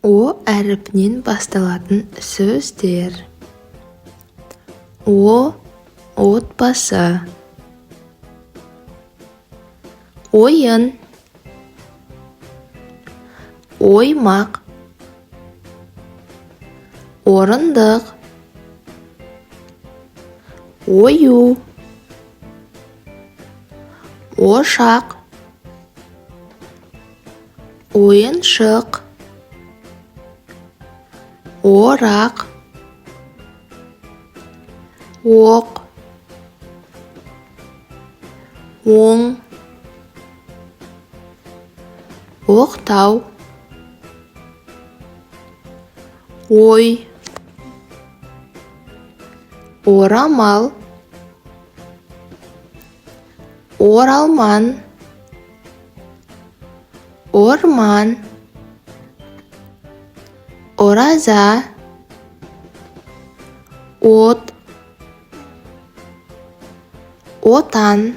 О әріпінен басталатын сөздер. О, отбасы. Ойын. Оймақ. Орындық. Ою. Ошақ. Ойыншық. Орақ. Оқ. Оң. Оқтау. Ой. Орамал. Оралман. Орман. Ораза. От. Отан.